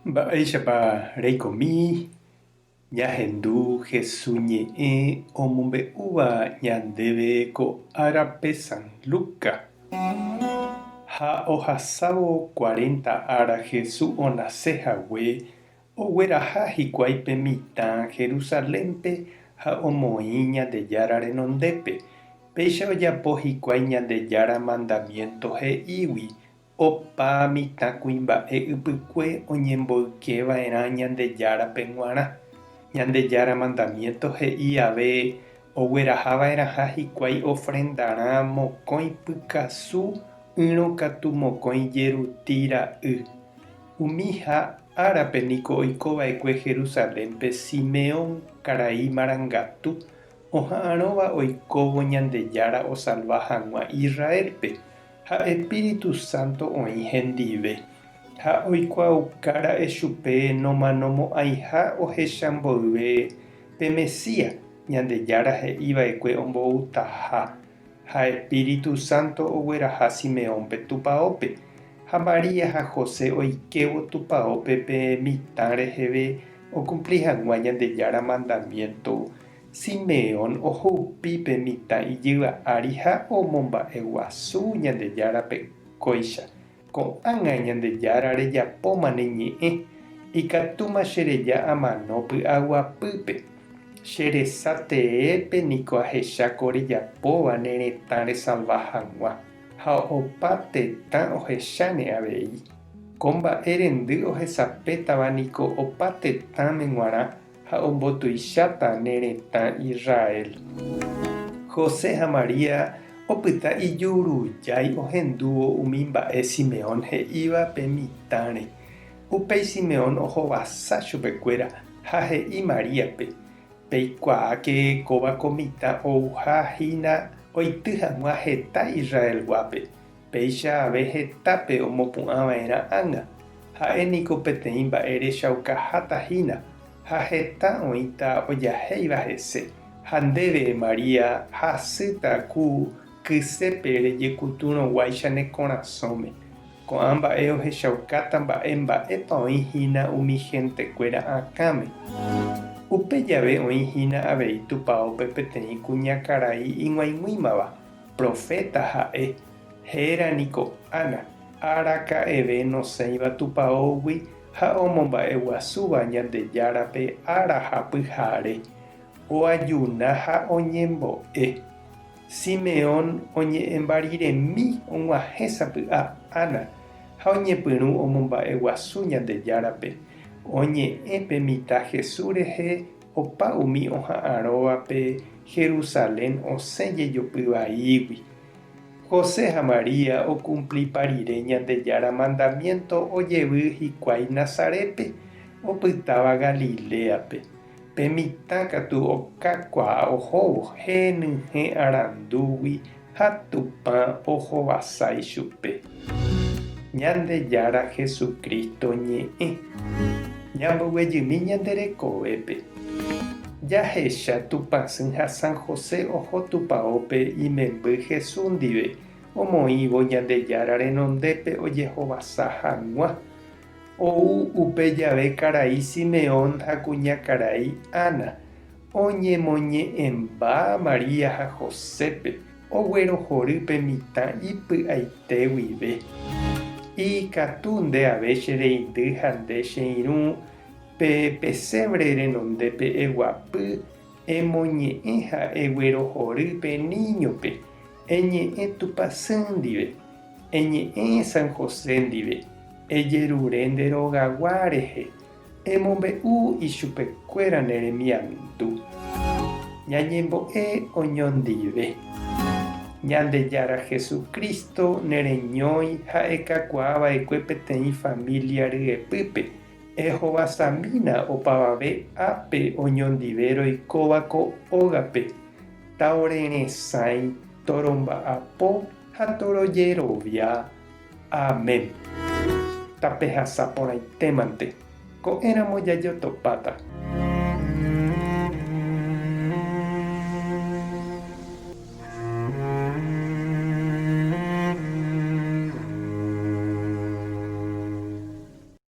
Mba'éichapa reikomi ñahendu Hesu ñe'ẽ omombe'úva ñandéve ko árape San Luca? Ha ohasávo cuarenta ára Hesu onase hague, ogueraha hikuái pe mitã Jerusalénpe ha omoĩ Ñandejára renondépe. Péicha ojapo hikuái Ñandejára mandamiénto he'ígui opa mitãkuimba'e ypykue oñemboykeva'erã Ñandejárape g̃uarã. Ñandejára mandamiénto he'i ave oguerahava'erãha hikuái ofrendarã mokõi pykasu ỹrõ katu mokõi jeruti ra'y. Umiha árape niko oikova'ekue Jerusalénpe Simeón karai marangatu oha'arõva oikóvo Ñandejára osalva hag̃ua Israélpe, ha Espíritu Santo oĩ hendive, ha oikuaauka ra'e chupe nomanomo'ãiha ohecha mboyve pe Mesías, Ñandejára he'i va'ekue omboutaha, ha Espíritu Santo ogueraha Simeónpe tupaópe, ha María ha José oikévo tupaópe pe mitã reheve okumpli hag̃ua Ñandejára mandamiénto, Simeón ohupi pe mitã ijyva ári ha omomba'eguasu Ñandejárape kóicha, Ko'ág̃a Ñandejára rejapóma ne ñe'ẽ, ikatúma che reja amano py'aguapýpe. Che resa teépe niko ahecha ko rejapóva ne retã resalva hag̃ua, ha opa tetã ohecháne avei. Ko mba'e rendy ohesapétava niko opa tetãme g̃uarã ha ombotuicháta ne retã Israel. José ha María opyta ijurujái ohendúvo umi mba'e Simeón he'íva pe mitãre. Upéi Simeón ohovasa chupekuéra ha he'i Maríape, Peikuaáke kóva ko mitã ouha hína oity hag̃ua heta Israelguápe, Péicha ave hetápe omopu'ã va'erã ág̃a, ha'e niko peteĩ mba'e rechaukaháta hína, ha heta oĩta ojahéiva hese. Ha ndéve, María, hasýta ku kysépe rejekuturõguáicha ne korasõme. Ko'ã mba'e ohechaukáta mba'e mba'épa oĩ hína umi hentekuéra akãme. Upe jave oĩ hína avei tupaópe peteĩ kuñakarai ig̃uaig̃uímava, Proféta ha'e, héra niko Ana, araka'eve nosẽiva tupaógui ha omomba'eguasúva Ñandejárape ára ha pyhare, oajuna ha oñembo'e. Simeón oñe'ẽmba riremi og̃uahẽ sapy'a Ana ha oñepyrũ omomba'eguasu Ñandejárape, oñe'ẽ pe mitã Jesús rehe Opa umi oha'arõvape Jerusalén osẽ jejopy vaígui. José ha María okumplipa rire Ñandejára mandamiénto ojevy hikuái Nazarétpe, opytáva Galiléape. Pe mitã katu okakuaa ohóvo henyhẽ arandúgui ha Tupã ohovasa ichupe. Ñandejára Jesucristo ñe'ẽ. Ñamboguejymi ñande rekovépe. Jahecha Tupãsy ha San José oho tupaópe imemby Jesús ndive, omoĩvo Ñandejára renondépe ojehovasa hag̃ua. Ou upe jave karai Simeón ha kuñakarai Ana, Oñemoñe'ẽmba María ha Josépe, oguerohory pe mitã ipy'aite guive. Ikatu nde ave che reindy ha nde che irũ pe pesebre renondépe eguapy, emoñe'ẽ ha eguerohory pe níñope, eñe'ẽ Tupãsy ndive, eñe'ẽ San José ndive, ejerure nde rogagua rehe, Emombe'u ichupekuéra ne remiandu. Ñañembo'e oñondive. Ñandejára Jesucristo ne reñói ha ekakuaa va'ekue peteĩ familia ryepýpe, ehovasamína opavave ápe oñondive roikóva ko ógape, taoreresãi, toromba'apo ha torojerovia. Amén. Tapehasa porãitémante. Ko'ẽramo jajotopáta.